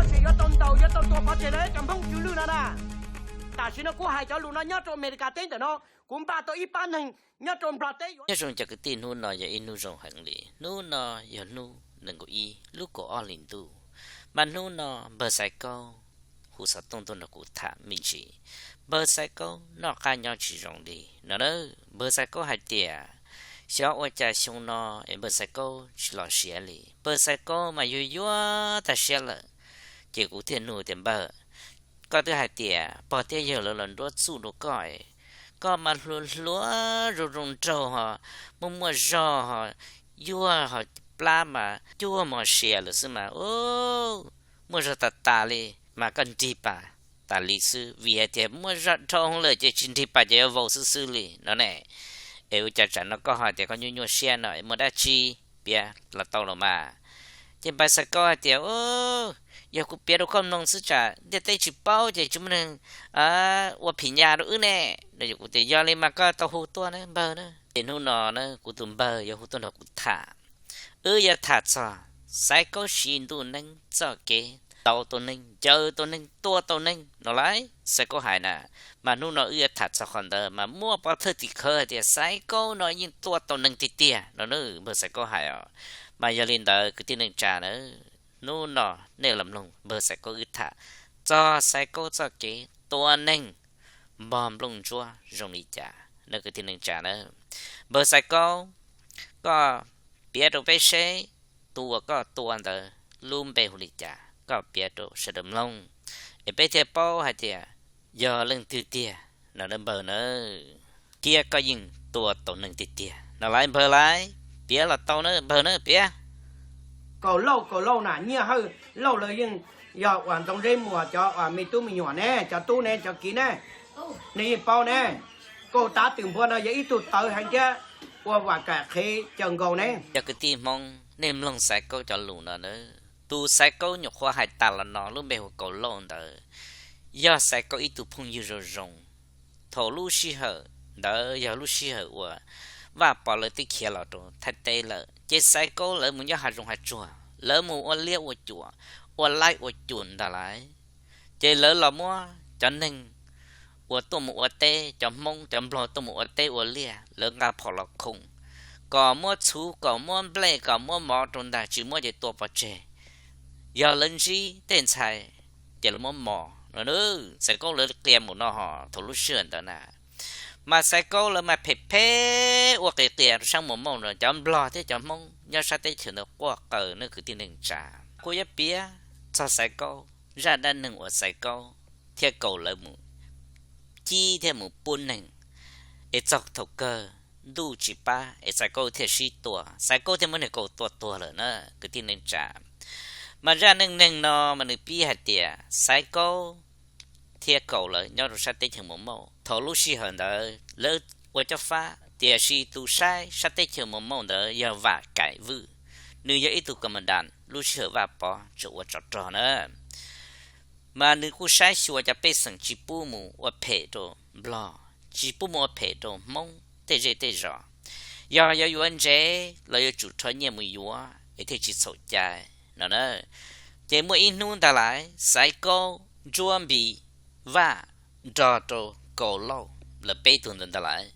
Tsis yuav tau ntaus, yuav tau tua pov tseg rau cov Hmoob tsw lwj no na. Tam sim no kuv hais cov lus no nyob rau Amelikas teb ntawm no, kuv npaj tau ib pab neeg nyob rau Nplog teb yuav. Nyob zoo cov kwv tij, hnub no yog ib hnub zoo heev li. Hnub no yog hnub nees nkaum ib lub kaum ob hlis ntuj, mas hnub no npawg Xaiv Kaub hu xov tooj tuaj nrog kuv tham me ntsis. Npawg Xaiv Kaub noj qab nyob tsis zoo li no na. Npawg Xaiv Kaub hais tias xyov ua cas xyoo no es npawg Xaiv Kaub tsis los siav li. Npawg Xaiv Kaub mas yuag yuag tag siab lawm. Ces kuv thiaj nug tias, npawg, koj twb hais tias pog thiab yawg lawv los nruab txuj rau koj, koj mas hluas hluas zoo zoo nraug ho, muaj muaj zog ho, yuag ho, plab mas cuag mos sia lawm xwb mas, muaj zog tas tas li, mas koj nrig pas tas li xwb, vim hais tias muaj zog dhau lawm ces tsis nrig pas ces yuav vau xwb xwb li no ne. Es ua cas tsam no koj ho tias koj nyuaj nyuaj siab no, es muaj dab tsi piav los tau los mas. Ces npawg Xaiv Kaub hais tias, yog kuv piav rau koj mloog xwb tsam ntiaj teb tsis paub ces tsis muaj neeg ua phim nyas rau wb ne. No kuv tias yog li mas koj tau hu tuaj na npawg na. Ces hnub no na kuv tus npawg yuav hu tuaj nrog kuv tham. Wb yuav tham txog Xaiv Kaub siv ntuj neeb txoj kev tau tau neeg, ncaws tau neeg, tua tau neeg no lauj, Xaiv Kaub hais na. Mas hnub no wb yuav tham txog qhov ntawd mas muaj pov thawj tim khawv hais tias Xaiv Kaub no yeej tua tau neeg tiag tiag no na, npawg Xaiv Kaub hais os. Mas yog li ntawd kwv tij neej tsa na, hnub no nej los mloog npawg Xaiv Kaub wb tham txog Xaiv Kaub txoj kev tua neeg npog nplooj ntsuab zoo li cas na kwv tij neej tsa na. Npawg Xaiv Kaub, koj piav rau peb seb tus uas koj tua ntawd lub npe hu li cas, koj piav rau sawv daws mloog es peb thiaj paub hais tias yog leej twg tiag no na npawg na. Thiab koj yeej tua tau neeg tiag tiag no lauj npawg lauj, piav los tau na npawg na piav. Kaus Lauj, Kaus Lauj na, Nyiaj Hawj Lauj lawv yeej yog uas Ntxoov Zeb Muas cov uas me tub me nyuam ne, cov tub ne, cov kiv ne, nej yeej paub ne. Kaus Tav Twm Npua no yog ib tug tawv heev thiab ua vam kam qhev caw nkaus ne. Cov kwv tij Hmoob, nej mloog Xaiv Kaub cov lus no na. Tus Xaiv Kaub nyuam qhuav hais tas los no lub npe hu Kaus Lauj ntawd yog Xaiv Kaub ib tug phooj ywg zoo zoo. Thaum lub sij hawm ntawd yog lub sij hawm uas Vaj Pov lawv twb khiav los rau Thaib teb lawm, ces Xaiv Kaub lawv mus nyob hav zoov hav tsuag, lawv mus ua liab ua cuam, ua laib ua cuam ntag lauj. Ces lawv los muab cov neeg uas tuaj mus ua teb, cov Hmoob cov Nplog tuaj mus ua teb ua liaj, lawv nqa phom los khoom, kom muab txhuv, kom muab nplej, kom muab mov rau ntag, tsis muab ces tua pov tseg. Yog lawv ntsib tej ntxhais ces lawv muab mos no. Xaiv Kaub lawv qhia mus no ho thaum lub sij hawm ntawd na. Mas Xaiv Kaub lawv mas phem phem ua qias qias rau sab Mus Mauj no, cov Nplog thiab cov Hmoob nyob sab teb chaws ntawd quaj qw na kwv tij neej tsa. Kuv yuav piav txog Xaiv Kaub, zaj dab neeg uas Xaiv Kaub thiab Kaus lawv mus cib thiab mus pub neeg, es txog thaum kawg ntuj tsis pab es Xaiv Kaub thiaj sib tua, Xaiv Kaub thiaj muab niag Kaus tua tuag lawm na kwv tij neej tsa. Mas zaj neej neeg no mas nws pib hais tias Xaiv Kaub thiab Kaus lawv nyob rau sab teb chaws Mus Mauj. Thaum lub sij hawm ntawd lawv ua cob fab, tiam sis tus saib sab teb chaws Mus Mauj ntawd yog Vam Kaim Vwj, nws yog ib tug ka ma das lub sij hawm Vaj Pov tseem ua tsov rog na. Mas nws kuj saib xyuas cov pej xeem tsis pub mus ua phem rau Nplog, tsis pub mus ua phem rau Hmoob tej zej tej zos. Yog yuav yuav ntsev los yuav tsum rho nyiaj mus yuav es thiaj tsis txhaum cai no na. Ces muaj ib hnub ntag lais Xaiv Kaub, Ntsuab Npis, Vaj nrog rau Kaus Lauj lawv peb tug ntawd ntag lais.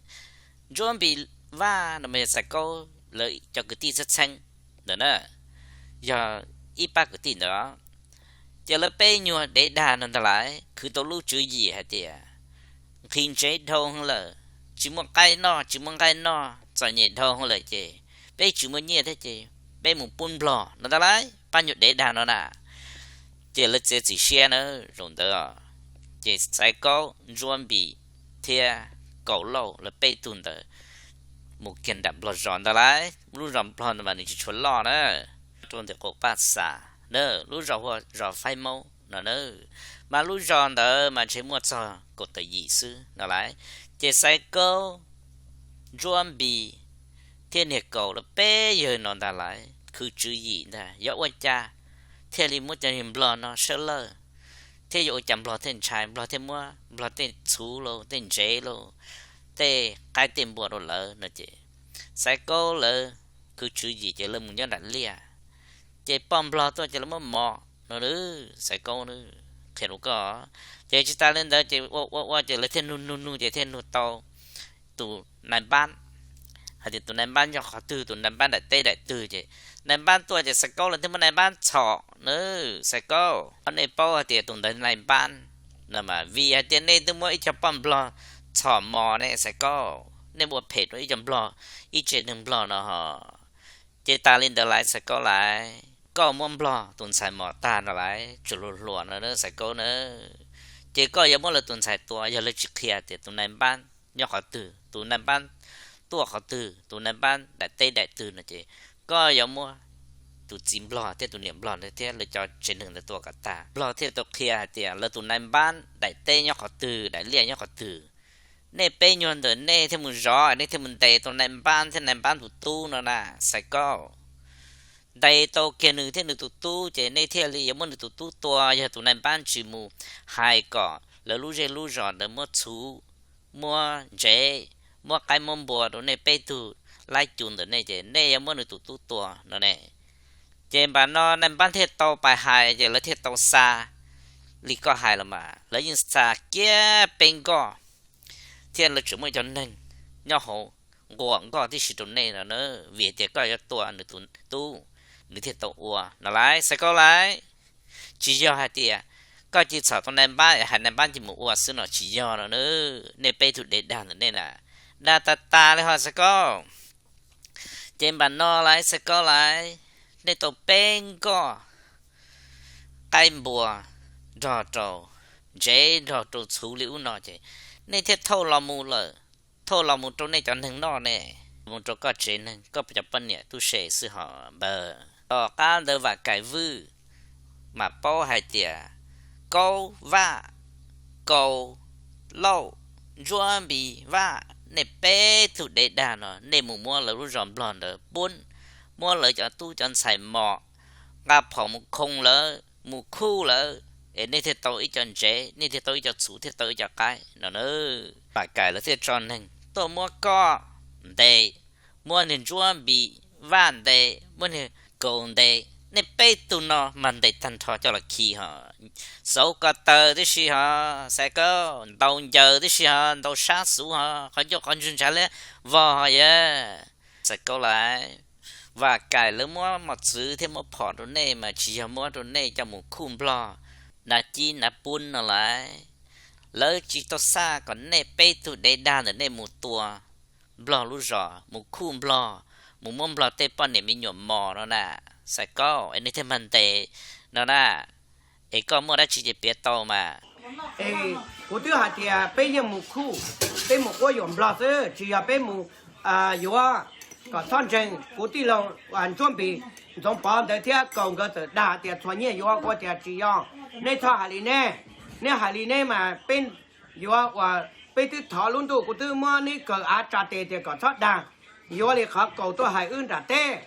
Ntsuab Npis, Vaj no mas yog Xaiv Kaub lawv cov kwv tij txheeb txheeb ntawd na, yog ib pab kwv tij ntawd. Ces lawv peb nyuag dev dag no ntag lais khwv tau lub tswv yim hais tias nqhis ntsev dhau lawm, tsis muaj qaib noj, tsis muaj nqaij noj, txom nyem dhau lawm ces peb tsis muaj nyiaj thiab ces peb mus pub Nplog no ntag lais, pab nyuag dev dag no na. Ces lawv txiav txim siab na, zaum ntawd ces Xaiv Kaub, Ntsuab Npis thiab Kaus Lauj lawv peb tug ntawd mus kiag nram Nplog zos ntag lais. Lub zos Nplog ntawd mas nws tsis tshua loj na, rau ntawm qaum Paj Xas na, lub zos hu ua zos Faib Maub no na. Mas lub zos ntawd mas ntshe muaj txog kaum tawm yim xwb no lais. Ces Xaiv Kaub, Ntsuab Npis thiab niag Kaus lawv peb yawg no ntag lais khwv tswv yim ntag yog ua cas thiaj li muab cov Nplog no sab lawj, thiab yuav ua cas Nplog thiaj ntshai, Nplog thiaj muab Nplog tej txhuv lauj, tej ntsev lauj, tej qaib tej npua rau lawv no ces Xaiv Kaub lawv khwv tswv yim ces lawv mus nyob nram liaj. Ces poj Nplog tuaj ces lawv muab mos, no, Xaiv Kaub, qhia rau koj. Ces tsis tas li ntawd ces ua ua ua ces lawv thiaj nug nug nug ces thiaj nug tau tus nais npab, hais tias tus nais npab nyob qhov twg, tus nais npab daim teb daim twg. Ces nais npab tuaj ces Xaiv Kaub lawv thiaj muab nais npab txhom na, Xaiv Kaub, nej paub hais tias tus ntawd nais npab no mas vim hais tias nej twb muab ib co poj nplog txhom mos ne Xaiv Kaub, nej ua phem rau ib co nplog, ib tsev neeg nplog no ho. Ces tas li ntawd lawm Xaiv Kaub lawm, koj muab nplog tus ntxhais mos tag no lawm, tseem hluas hluas no Xaiv Kaub na, ces koj yuav muab lawv tus ntxhais tua yog lawv tsis qhia tias tus nais npab nyob qhov twg, tus nais npab tuaj qhov twg, tus nais npab daim teb daim twg no ces koj yuav muab tus txiv nplog thiab tus niam nplog ntawd thiab lawv cov tsev neeg ntawd tua kom tag, nplog thiaj tau qhia hais tias lawv tus nais npab daim teb nyob qhov twg, daim liaj nyob qhov twg. Nej peb nyuag ntawm nej thiaj mus zov, nej thiaj mus ntes tau nais npab thiab nais npab tus tub no na Xaiv Kaub. Ntes tau kiag nws thiab nws tus tub ces nej thiaj li yuav muab nws tus tub tua, yog tus nais npab tsis mus hais kom lawv lub zej lub zos ntawd muab txhuv, muab ntsev, muab qaib muab npua rau nej peb tug laib cu ntawm nej ces nej yuav muab nws tus tub tua no ne. Ces npam no nais npab thiaj tau pais hais ces lawv thiaj tau xa li koj hais los mas lawv yeej xa kiag peb nkoj, thiab lawv tseem muaj ib co neeg nyob hauv nquas nkoj tib si rau nej no na, vim tias koj yuav tua nws tus tub, nws thiaj tau ua no lawm Xaiv Kaub lawm. Tsis yog hais tias koj cia li txhom tau nais npab es hais nais npab cia li mus ua xwb no tsis yog no na, nej peb tug dev dag ntawm nej na, dag tas tas li ho Xaiv Kaub. Ces npam no lawm Xaiv Kaub lawm, nej tau peb nkoj qaib npua nrog rau ntsev nrog rau txhuv li ub no ces nej thiaj thauj los mus lawm, thauj los mus rau nej cov neeg noj ne, mus rau koj tsev neeg koj cov poj niam tub se xwb ho npawg. Tom qab ntawd Vam Kaim Vwj mam paub hais tias Kaub Vaj, Kaus, Lauj, Ntsuab Npis, Vaj, nej peb tug dev dag no nej mus muab lawv lub zos nplog ntawd pub, muab lawv cov tub cov ntxhais mos, nqa phom mus khoo lawv, mus khuj lawv, es nej thiaj tau ib co ntsev, nej thiaj tau ib co txhuv, thiaj tau ib co qaib no na. Vam Kaim lawv thiaj tso neeg tuaj muab koj ntes, muab niag Ntsuab Npis, Vaj ntes, muab niag Kaus ntes, nej peb tug no mas ntes tag nrho coj los khi ho, xauv ko taw tib si ho, Xaiv Kaub, ntaus ncaws tib si ho, ntaus sab xuv ho, qhov ncauj qhov ntswg ntshav liab vog ho yog Xaiv Kaub lawm. Vam Kaim lawv muab mos txwv thiab muab phom rau nej mas tsis yog muab rau nej coj mus khuj nplog, hnav cib hnav pub no lawm. Lawv tsis tau xa kom nej peb tug dev dag ntawm nej mus tua nplog lub zos, mus khuj nplog, mus muab nplog tej poj niam me nyuam mos no na, Xaiv Kaub, es nej thiaj mag ntes no na. Es koj muaj dab tsi ces piav tau mas. Es kuv twb hais tias peb yeej mus khuj, peb mus quab yuam nplog xwb, tsis yog peb mus yuav, kom txhob ntseeg kuv tij laug Ntsuab Npis, Ntxoov Pov ntawd thiab Kaus nkawd txawm dag tias txhua nyiaj yuav, kuv tias tsis yog, neb txhob hais li neb, neb hais li neb mas peb yuav uas peb twb thov lub ntuj, kuv twb muab neb kaw av tsa tes tias kom txhob dag, yuav li qhov Kaus tuaj hais wb nram teb.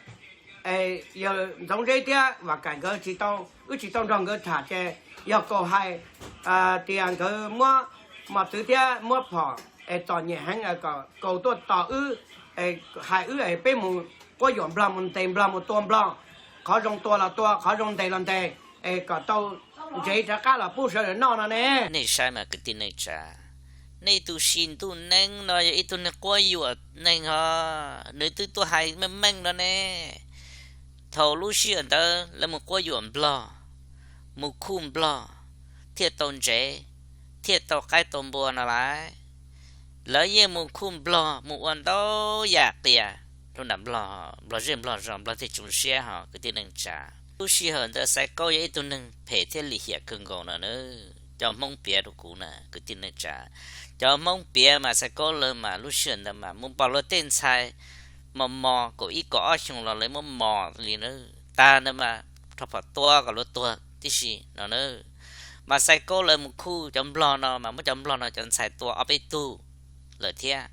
Yawg Ntxoov Zeb thiab Vam Kaim nkawd tsis tau, wb tsis tau nrog nkawd tham ces yog Kaus hais tias nkawd muab mos txwv thiab muab phom es txom nyem heev, Kaus tuaj tos wb, hais wb es peb mus quab yuam nplog, mus ntes nplog, mus tua nplog, qhov zoo tua los tua, qhov zoo ntes los ntes, es kom tau ntsev rov qab los pub sawv daws noj no ne. Nej saib mas kwv tij neej tsa, nej tus xib ntuj neeb no yog ib tug neeg quab yuam neeg ho, nws twb tuaj hais meej meej no ne. Thaum lub sij hawm ntawd lawv mus quab yuam nplog, mus khuj nplog, thiaj tau ntsev, thiaj tau qaib tau npua no lawm. Lawv yeej mus khuj nplog mus ua ntau yam qias rau nram nplog, nplog zej nplog zos, nplog thiaj tsoom siab ho kwv tij neej tsa. Lub sij hawm ntawd Xaiv Kaub yog ib tug neeg phem thiab lim hiam kawg nkaus no na. Cov Hmoob piav rau kuv na kwv tij neej tsa, cov Hmoob piav mas Xaiv Kaub lawv mas lub sij hawm ntawd mas mus pom luag tej ntxhais mos mos kaum ib kaum ob xyoos los lawv muab mos li na, tag ntawd mas rho phom tua kom luag tuag tib si no na. Mas Xaiv Kaub lawv mus khuj cov nplog no mas muab cov nplog no cov ntxhais tua ob peb tug lawm thiab,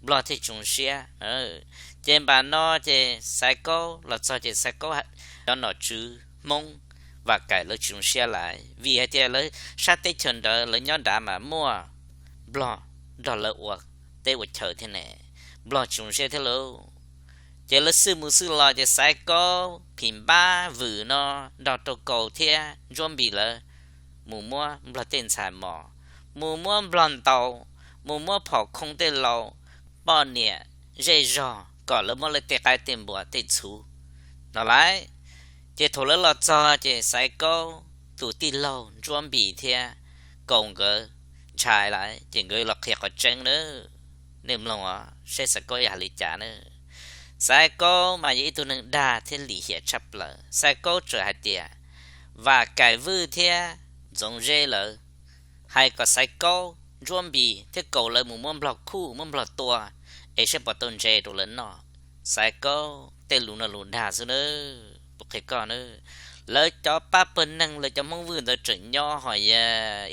nplog thiaj tsoom siab. Ces npam no ces Xaiv Kaub los txog ces Xaiv Kaub cov nom tswv Hmoob Vam Kaim lawv tsis zoo siab lawm, vim hais tias lawv sab teb chaws ntawd lawv nyob nrad mas muaj nplog nrog lawv ua teb ua chaw thiab ne, nplog tsis zoo siab thiab lauj. Ces lawv xwb mus xwb los ces Xaiv Kaub, Phim Npab, Vwm no nrog rau Kaus thiab Ntsuab Npis lawv mus muab Nplog tej ntxhais mos, mus muab Nplog ntaus, mus muab phom khoo tej laus, poj niam, zej zog kom lawv muab lawv tej qaib tej npua tej txhuv no lauj. Ces thaum lawv los txog ces Xaiv Kaub tus tij laug Ntsuab Npis thiab Kaus nkawd ntshai lauj, ces nkawd los qhia qhov tseeb na. Nej mloog os, seb Xaiv Kaub yog hais li cas na. Xaiv Kaub mas yog ib tug neeg dag thiab lim hiam tshaj plaws. Xaiv Kaub txawm hais tias Vam Kaim Vwj thiab Ntxoov Zeb lawv hais kom Xaiv Kaub, Ntsuab Npis thiab Kaus lawv mus muab Nplog khuj muab Nplog tua, es seb puas tau ntses rau lawv noj. Xaiv Kaub, tej lus no lus dag xwb na, kuv qhia koj na. Lawv cov pab pawg neeg, lawv cov Hmoob Vwj ntawd tseem nyob ho,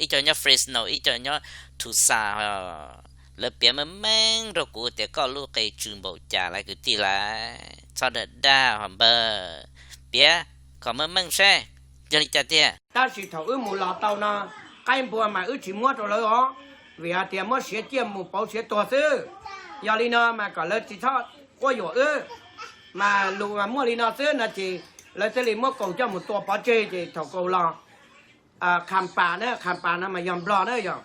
ib co nyob Fresno, ib co nyob Tucson ho. Lawv piav meej meej rau kuv tias koj lub qe tsw npaum cas lauj kwv tij lauj. Txhob dag dag ho npawg, piav kom meej meej seb yog li cas tiag. Tab sis thaum wb mus los tau no, qaib npua mas wb tsis muab rau lawv os, vim hais tias muab siav ciaj mus pauv siav tuag xwb. Yog li no mas kom lawv tsis txhob quab yuam wb, mas lus mas muaj li no xwb no ces lawv thiaj li muab Kaus coj mus tua pov tseg. Ces thaum Kaus los, Qhas Pas na, Qhas Pas no mas yog Nplog na yog.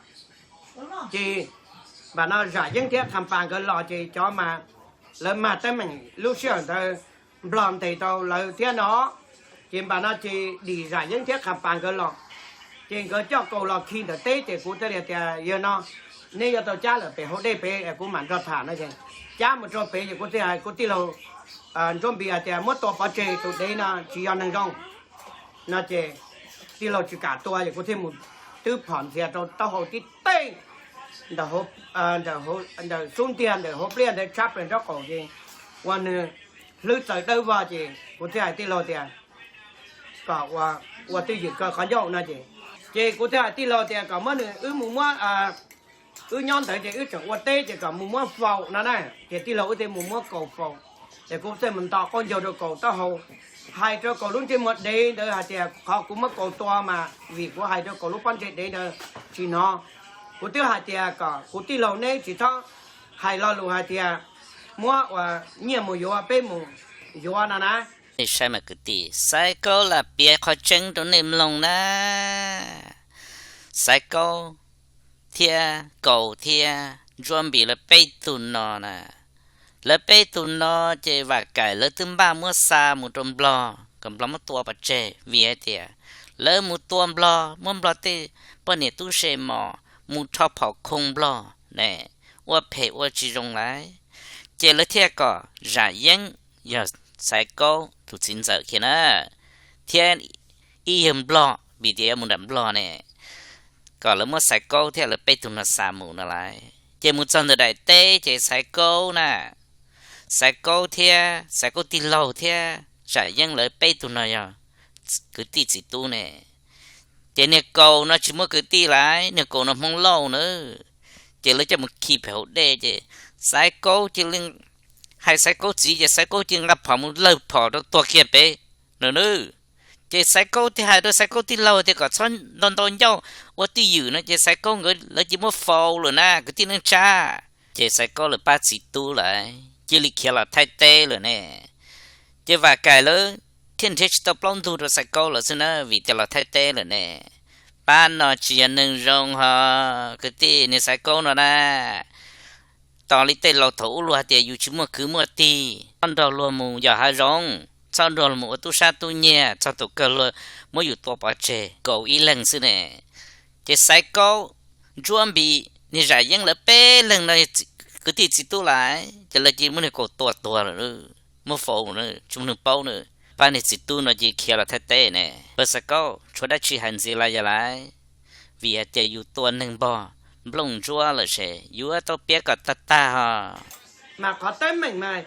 Ces npam no Zam Yeeb thiab Qhas Pas nkawd los ces cov mas lawv mag teeb meem lub sij hawm ntawd Nplog ntes tau lawv thiab no. Ces npam no ces dim Zam Yeeb thiab Qhas Pas nkawd los, ces nkawd coj Kaus los khi ntawm teb ces kuv thiaj li tias yawg no, neb yuav tau cab lawm pem hauv dej pem es kuv mam nrog tham no es cab mus rau pem ces kuv thiaj hais kuv tij laug Ntsuab Npis hais tias muab tua pov tseg, tus dev no tsis yog neeg zoo no ces tij laug tsis kam tua ces kuv thiaj mus twb phom ntxias rau taub hau tib teg ntawm xub ntiag ntawm hauv pliaj ntawd tshab plaws nraub qaum ces ua nws hlwb txaws dawb vog ces kuv thiaj hais tij laug tias kom ua twj ywm kaw qhov ncauj no ces, ces kuv thiaj hais tij laug tias kom muab nws, wb mus muab, wb nyob ntawd ces wb tseem ua teb ces kom mus muab faus no na. Ces tij laug wb thiaj mus muab Kaus faus, ces kuv thiaj mus nto qaub ncaug rau Kaus taub hau, hais rau Kaus lub ntsej muag dev ntawd hais tias qhov kuv muab Kaus tua mas vim kuv hais rau Kaus lub pob ntseg dev ntawd tsis hnov. Kuv twb hais tias kom kuv tij laug neb tsis txhob hais lo lus hais tias muab ua nyiaj mus yuav peb mus yuav no na. Nej saib mas kwv tij, Xaiv Kaub lam piav qhov tseeb rau nej mloog na. Xaiv Kaub thiab Kaus thiab Ntsuab Npis lawv peb tug no na, lawv peb tug no ces Vam Kaim lawv twb npaj muab xa mus rau Nplog kom Nplog muab tua pov tseg vim hais tias lawv mus tua Nplog, muab Nplog tej poj niam tub se mos, mus rho phom khoo Nplog ne, ua phem ua tsis zoo lawm. Ces lawv thiaj kom Zam Yeeb, yog Xaiv Kaub tus txiv ntxawm kiag na, thiab ib yawg Nplog vim tias yuav mus nram Nplog ne, kom lawv muab Xaiv Kaub thiab lawv peb tug no xa mus no lauj. Ces mus txog ntawm daim teb ces Xaiv Kaub na, Xaiv Kaub thiab Xaiv Kaub tij laug thiab Zam Yeeb lawv peb tug no yog kwv tij txiv tub ne. Ces niag Kaus no tsis muaj kwv tij lauj, niag Kaus no Hmoob Lauj na. Ces lawv coj mus khi pem hauv dej ces Xaiv Kaub cia li hais Xaiv Kaub txiv ces Xaiv Kaub cia li nqa phom mus lawg phom rau tuag kiag pem no na. Ces Xaiv Kaub thiaj hais rau Xaiv Kaub tij laug tias kom txhob ntau ntau ncauj, ua twj ywm no ces Xaiv Kaub nkawd lawv cia li muab faus lawm na kwv tij neej tsa. Ces Xaiv Kaub lawv pab txiv tub lawm cia li khiav los Thaib teb lawm ne. Ces Vam Kaim lawv thiaj nrhiav tsis tau plaub ntug rau Xaiv Kaub lawm xwb na vim tias los Thaib teb lawm ne. Pab no tsis yog neeg zoo ho kwv tij, niag Xaiv Kaub no na. Tos li tej laus thaum ub luag hais tias yus tsis muaj kwv muaj tij, txhob nrog luag mus yos hav zoov, txhob nrog luag mus ua tub sab tub nyiag, txog thaum kawg luag muab yus tua pov tseg, Kaus ib leeg xwb ne. Ces Xaiv Kaub, Ntsuab Npis, niag Zam Yeeb lawv peb leeg no kwv tij txiv tub lawm, ces lawv cia li muab niag Kaus tua tuag lawm, muab faus, tsis muaj neeg paub na. Pab niag txiv tub no cia li khiav los Thaib teb ne. Pawg Xaiv Kaub, tshuav dab tsi hais ntxiv los yog lawm? Vim hais tias yus tua neeg npog nplooj ntsuab lawm ces yuav tau piav kom tag tag ho. Mas qhov teeb meem mas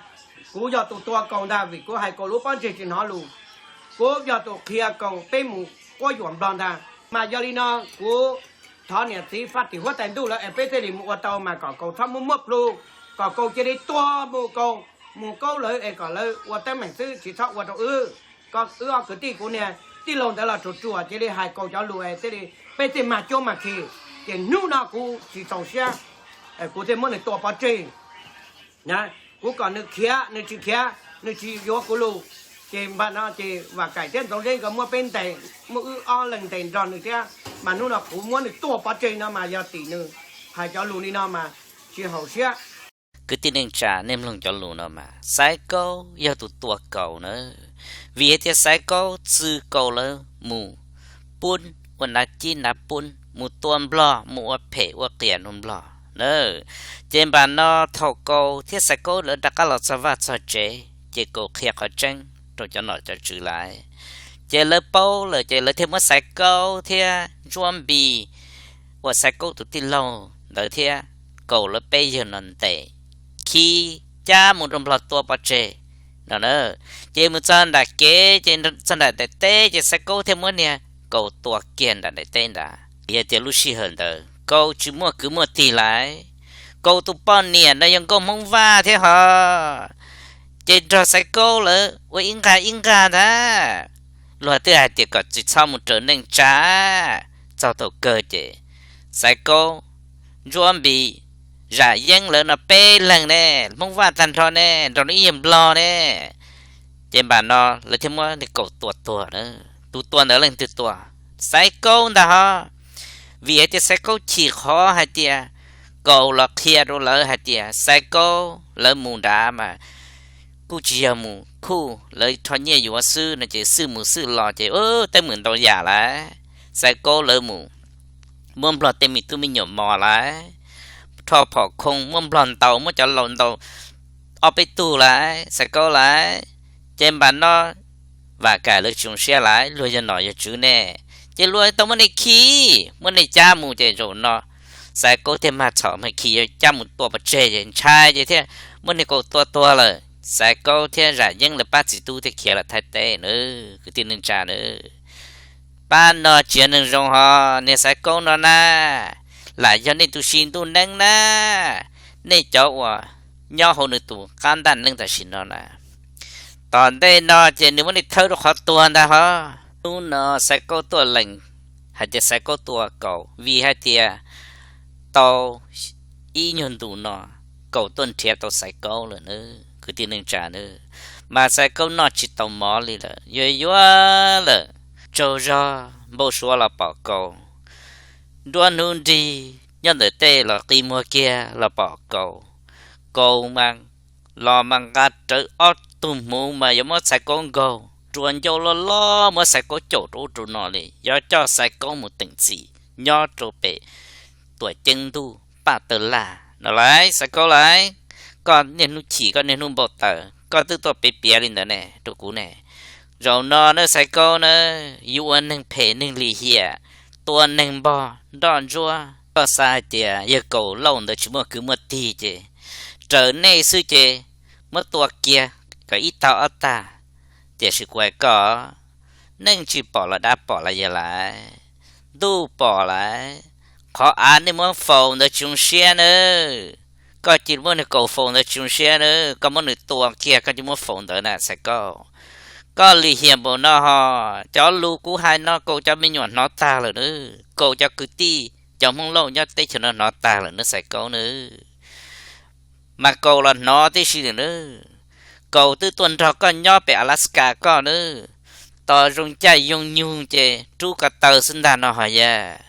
kuv yog tus tua Kaus ntag vim kuv hais Kaus lub pob ntseg tsis hnov lus. Kuv yog tus qhia Kaus peb mus quab yuam Nplog ntag. Mas yog li no kuv thov niam txiv faj tim huab tais ntuj lawv es peb thiaj li mus ua tau mas kom Kaus txhob muab muab plhu, kom Kaus cia li tua mus, Kaus mus Kaub lawv es kom lawv ua teeb meem xwb tsis txhob ua rau wb. Koj wb ob kwv tij, kuv niag tij laug ntawd los ruam ruam cia li hais Kaus cov lus es thiaj li peb thiaj mag cuab mag khi. Ces hnub no kuv tsis txaus siab, kuv thiaj muab nws tua pov tseg. Kuv kom nws khiav nws tsis khiav, Nws tsis yuav kuv lus. Ces npaj no ces Vam Kaim thiab Ntxoov Zeb nkawd muab peb ntes, muab wb ob leeg ntes nrog nws thiab. Mas hnub no kuv muab nws tua pov tseg no mas yog tim nws hais cov lus li no mas tsis haum siab. Kwv tij neej tsa, nej mloog cov lus no mas Xaiv Kaub yog tus tua Kaus na, vim hais tias Xaiv Kaub txwv Kaus lawv mus pub ua nav cib nav pub, mus tua Nplog, mus ua phem ua qias rau Nplog na. Ces npaj no thaum Kaus thiab Xaiv Kaub lawv rov qab los txog vaj txog tsev ces Kaus qhia qhov tseeb rau cov nom cov tswv lawm. Ces lawv paub lawm ces lawv thiaj muab Xaiv Kaub thiab Ntsuab Npis uas Xaiv Kaub tus tij laug ntawd thiab Kaus lawv peb yawg no ntes, khi cab mus rau Nplog tua pov tseg no na. Ces mus txog nram kev ces txog nram daim teb ces Xaiv Kaub thiaj muab niag Kaus tua kiag nram daim teb ntawd. Yog tias lub sij hawm ntawd Kaus tsis muaj kwv muaj tij lawm, Kaus tus poj niam no yog nkauj Hmoob Vaj thiab hos, ces nrog Xaiv Kaub lawv ua ib nqag ib nqag ntag. Luag twb hais tias kom tsis txhob mus raws neej tsa. Txog thaum kawg ces Xaiv Kaub, Ntsuab Npis, Zam Yeeb lawv no peb leeg ne, Hmoob Vaj tag nrho ne, nrog lub ib yawg Nplog ne. Ces npaj no lawv thiaj muab niag Kaus tua tuag na. Tus tua ntawd leej twg tua? Xaiv Kaub ntag hos. Vim hais tias Xaiv Kaub chim qhov hais tias Kaus los qhia rau lawv hais tias Xaiv Kaub lawv mus nrad mas kuj tsis yog mus khuj, lawv rho nyiaj yuav xwb no ces xwb mus xwb los ces teeb meem ntau yam lawm. Xaiv Kaub lawv mus muab Nplog tej me tub me nyuam mos lawm, rho phom khoo muab Nplog ntaus, muab cov laus ntaus ob peb tug lawm, Xaiv Kaub lawm. Ces npaj no Vam Kaim lawv tsis zoo siab lawm, luag yog nom yog tswv ne, ces luag tau muab nej khi, muab nej cab mus ces zaum no Xaiv Kaub thiaj mag txhom mag khi yuav cab mus tua pov tseg ces ntshai ces thiaj muab niag Kaus tua tuag lawm. Xaiv Kaub thiab Zam Yeeb lawv pab txiv tub thiaj khiav los Thaib teb na, kwv tij neej tsa na. Pab no tsis yog neeg zoo hos, niag Xaiv Kaub no na, lam yog nej tus si ntuj neeb na, nej cov uas nyob hauv nws tus qab ntaj neeb tam sim no na. Tom ntej no ces nws muab nej thawb rau qhov tuag ntag hos. Hnub no Xaiv Kaub tuaj lees hais tias Xaiv Kaub tua Kaus vim hais tias tau ib nyuag ntus no Kaus tuaj nrhiav tau Xaiv Kaub lawm na, kwv tij neej tsa na. Mas Xaiv Kaub noj tsis tau mov li lawm, yuav yuav lawm. Tsaug zog npau suav los pom Kaus, nruab hnub nrig nyob ntawm tej los qi muag kiag los pom Kaus. Kaus mas los mas nqa rawv ob tug hmuv mas yuav muab Xaiv Kaub nkaug, rua ncauj loj loj muab Xaiv Kaub caum rau ub rau no li, yuav coj Xaiv Kaub mus teem txim nyob rau pem Tuam Ceeb Ntuj Paj Tawg Laj no lauj. Xaiv Kaub lauj, koj niaj hnub chim, koj niaj hnub npau taws, koj twb tuaj piav piav li ntawd ne rau kuv ne. Zaum no na Xaiv Kaub na, yus ua neeg phem neeg lim hiam, tua neeg npog nroj ntsuab, koj xav hais tias yawg Kaus Lauj ntawd tsis muaj kwv muaj tij ces raws nej xwb ces muab tua kiag kom ib tag ob tag. Tiam sis kuv hais koj, neej tsis pom los dab pom los yog lauj, ntuj pom lauj. Qhov av nej muab faus ntawd tsis zoo siab nawb. Koj cia li muab niag Kaus faus ntawd tsis zoo siab nawb, koj muab nws tua kiag koj cia li muab faus ntawd na Xaiv Kaub. Koj lim hiam npaum no hos, cov lus kuv hais no Kaus cov me nyuam hnov tag lawm nawb, Kaus cov kwv tij cov Hmoob Lauj nyob teb chaws no hnov tag lawm nawb Xaiv Kaub nawb. Mas Kaus los hnov tib si lawm nawb. Kaus twb tuaj nrog koj nyob pem Alaska koj nawb. Tos zoo caij zoo nyoog ces rub ko taw xwb ntag no hos yawg.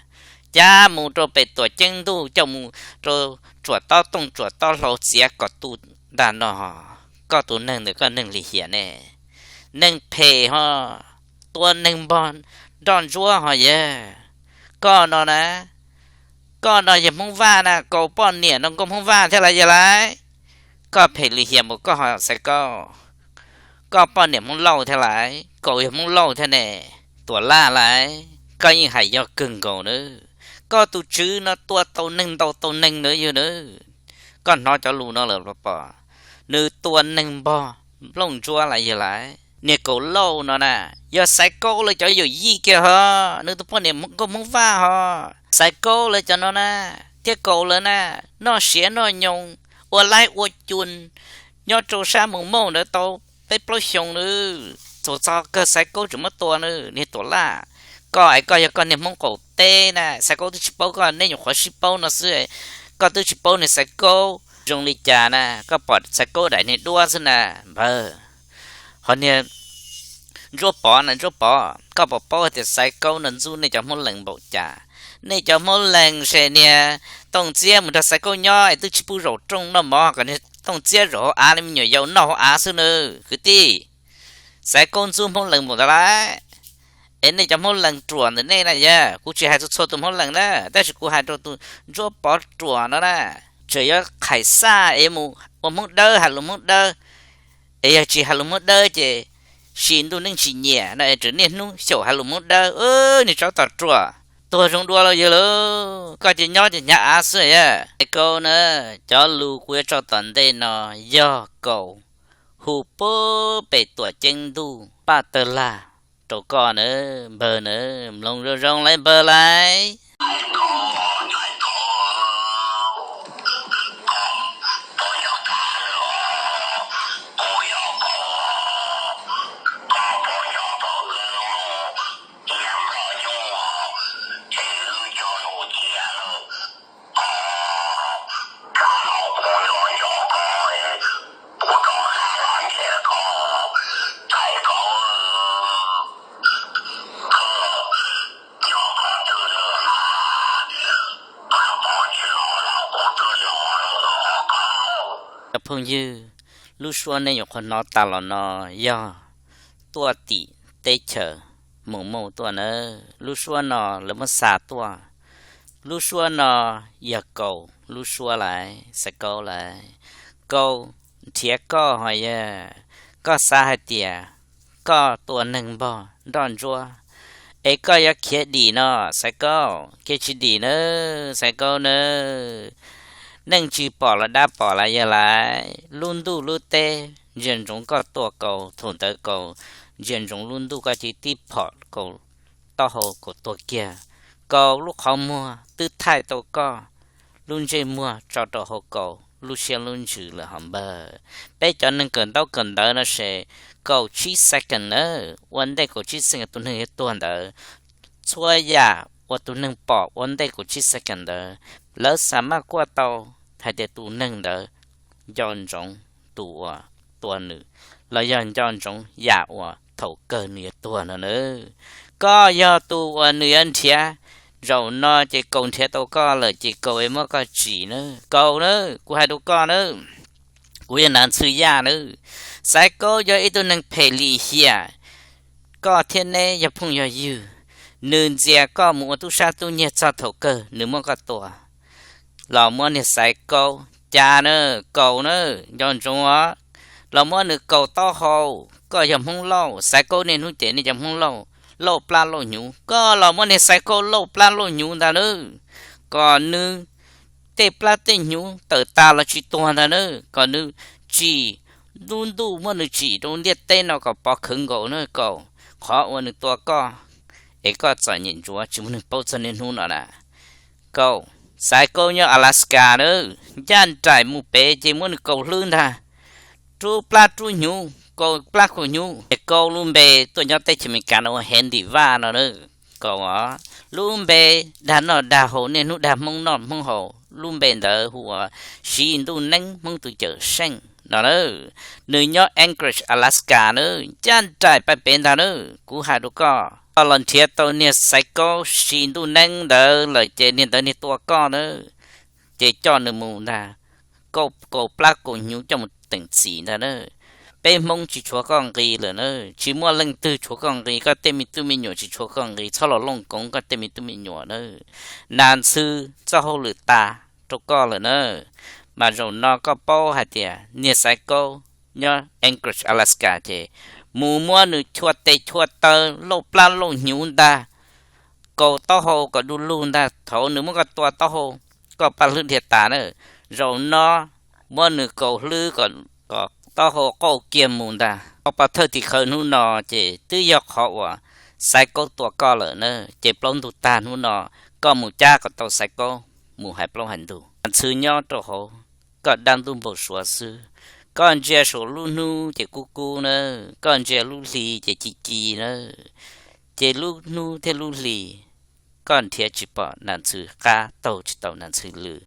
Cab mus rau pem Tuam Ceeb Ntuj coj mus rau tsuam tob tooj tsuam tob hlau txiav kom tu ntag no hos. Koj tus neeg ntawm koj neeg lim hiam ne, neeg phem hos, tua neeg npog nroj ntsuab hos yawg. Koj no na, koj no yog Hmoob Vaj na, Kaus poj niam no nkauj Hmoob Vaj thiab lauj yawg lauj. Koj phem lim hiam npaum koj hos Xaiv Kaub. Koj poj niam Hmoob Lauj thiab lauj, Kaus yog Hmoob Lauj thiab ne. Tuam Laj lauj, koj yeej hais yog kawg nkaus nawb. Koj tus tswv no tua tau neeg ntaus tau neeg nawb yawg nawb. Koj hnov cov lus no lawm los pom, nws tua neeg npog nplooj ntsuab lauj yawg lauj. Niag Kaus Lauj no na, yog Xaiv Kaub lawv cov yawm yij kiag hos, nws tus poj niam nkauj Hmoob Vaj hos. Xaiv Kaub lawv cov no na, thiab Kaus lawv na, noj siav noj nyoos, ua laib ua cun, nyob rau sab Mus Mauj ntawd tau peb plaub xyoos nawb. Txaus txog kawg Xaiv Kaub tseem muab tua nawb niag Tuam Laj. Koj es koj yog koj niag Hmoob qaum teb na, Xaiv Kaub twb tsis paub koj, neb nyuam qhuav sib paub no xwb, koj twb tsis paub niag Xaiv Kaub zoo li cas na, koj pom Xaiv Kaub daim niag duab xwb na. Npawg, Os niag Ntsuab Pov na, Ntsuab Pov, koj puas paub hais tias Xaiv Kaub no ntxub nej cov Hmoob Lees npaum cas? Nej cov Hmoob Lees ces niag Tooj Txiab mus nrog Xaiv Kaub nyob es twb tsis pub zaum rooj noj mov, kom niag Tooj Txiab zaum hauv av, li me nyuam yaus noj hauv av xwb na kwv tij. Xaiv Kaub ntxub Hmoob Lees npaum ntawd lawm. Es nej cov Hmoob Lees ruam ntawm nej na yog, kuv tsis hais txhua txhua tus Hmoob Lees na, tab sis kuv hais rau tus Ntsuab Pov ruam no na, tseem yuav qhais xaj es mus ua Hmoob Dawb, hais lus Hmoob Dawb. Es yog tsis hais lus Hmoob Dawb ces sim ntuj neej tsis nyiam no es tseem niaj hnub xyaum hais lus Hmoob Dawb, niag tsov tom ruam. Tuag zoo dua los yog lawm, koj ces nyob ces hnyav av xwb yog. Xaiv Kaub na, cov lus kuv yuav tso tom ntej no yog Kaus hu puag pem Tuam Ceeb Ntuj Paj Tawg Lag rau koj na, npawg na, mloog zoo zoo lauj npawg lauj. Cov phooj ywg, lub suab nej nyuam qhuav hnov tas los no yog tuaj tim teb chaws Mus Muaj tuaj nawb. Lub suab no lawv muab xa tuaj. Lub suab no yog Kaus lub suab lawm, Xaiv Kaub lawm. Kaus nrhiav koj ho yog koj xav hais tias koj tua neeg npog nroj ntsuab es koj yuav khiav dim no, Xaiv Kaub, khiav tsis dim nawb Xaiv Kaub nawb. Neeg tsis pom los dab pom lawm yog lawm. Lub ntuj lub teb ntsia ntsoov koj tua Kaus, thaum ntawd Kaus ntsia ntsoov lub ntuj koj cia li tib phom Kaus taub hau Kaus tuag kiag. Kaus lub qhov muag twb thaij tau koj lub ntsej muag tso rau hauv Kaus lub siab lub ntsws lawm hos npawg. Peb cov neeg kawm ntaub kawm ntawv no ces kaum tsib second nawb, ua ntej kaum tsib second tus neeg yuav tuag ntawd. Txhua yam uas tus neeg pom ua ntej kaum tsib second ntawd, lawv xa maj kuaj tau hais tias tus neeg ntawd nco ntsoov tus uas tua nws, los yog nco ntsoov yam uas thaum kawg nws yuav tuag no nawb. Koj yog tus uas nws yuav nrhiav. Zaum no ces Kaus nrhiav tau koj lawm ces Kaus es muab koj tsim nawb Kaus nawb, kuv hais rau koj nawb. Kuv yog Nav Ntxhw Yaj nawb. Xaiv Kaub yog ib tug neeg phem lim hiam. Koj thiab neb yog phooj yog ywg. Nws ntxias koj mus ua tub sab tub nyiag txog thaum kawg nws muab koj tua. Los muab niag Xaiv Kaub cav na, Kaus na, nco ntsoov os. Los muab nws kaus taub hau. Koj yog Hmoob Lauj, Xaiv Kaub niaj hnub ces nej cov Hmoob Lauj lauj plab lauj hnyuv, koj los muab niag Xaiv Kaub lauj plab lauj hnyuv ntag nawb. Kom nws tej plab tej hnyuv tawm tas los tsis tuag ntag nawb. Kom nws tsim, lub ntuj muab nws tsim rau ntiaj teb no kom pov khawv nkaus na Kaus. Qhov uas nws tua koj es koj txom nyem ntsuav tsis muaj neeg paub txog niaj hnub no na. Kaus, Xaiv Kaub nyob Alaska nawb, ncaj nraim mus pem ces muab nws kaus hlwb ntag. Rub plab rub hnyuv, kaus plab kaus hnyuv es Kaus lub npe tuaj nyob teb chaws Amelikas no ua Handy Vaj no na. Kaus os, lub npe dag noj dag haus niaj hnub dag Hmoob noj Hmoob haus, lub npe ntawd hu ua Siv Ntuj Neeb Hmoob tus cawm seej no na. Nws nyob Anchorage, Alaska na, ncaj nraim pais pem ntag na. Kuv hais rau koj, koj los nrhiav tau niag Xaiv Kaub Siv Ntuj Neeb ntawd lawm ces niag ntawd niag tua koj na, ces coj nws mus ntag. Kaus, kaus plab kaus hnyuv coj mus teem txim ntag na. Peb Hmoob tsis tshuav koj nqi lawm na, tsis muaj leej twg tshuav koj nqi, koj tej me tub me nyuam tsis tshuav koj nqi, txhob los looj koov koj tej me tub me nyuam na. Nas Ntxhw txoj hauj lwm tas rau koj lawm na. Mas zaum no koj paub hais tias niag Xaiv Kaub nyob Anchorage, Alaska ces mus muab nws chua tes chua taw lauj plab lauj hnyuv ntag, kaus taub hau kom du lug ntag, thaum nws muab koj tua taub hau, koj paj hlwb dhia tas na. Zaum no muab nws kaus hlwb kom, kom taub hau qauj kiag mus ntag. Koj pov thawj tim khawv hnub no ces twb yog qhov uas Xaiv Kaub tua koj lawm na, ces plaub ntug tag hnub no koj mus cab kom tau Xaiv Kaub mus hais plaub hais ntug. Nas Ntxhw nyob rau hauv koj dab ntub npau suav xwb. Koj ntsia saum lub hnub ces kub kub na, koj ntsia lub hli ces ci ci na, ces lub hnub thiab lub hli koj nrhiav tsis pom Nas Ntxhw qab, taug tsis tau Nas Ntxhw lw.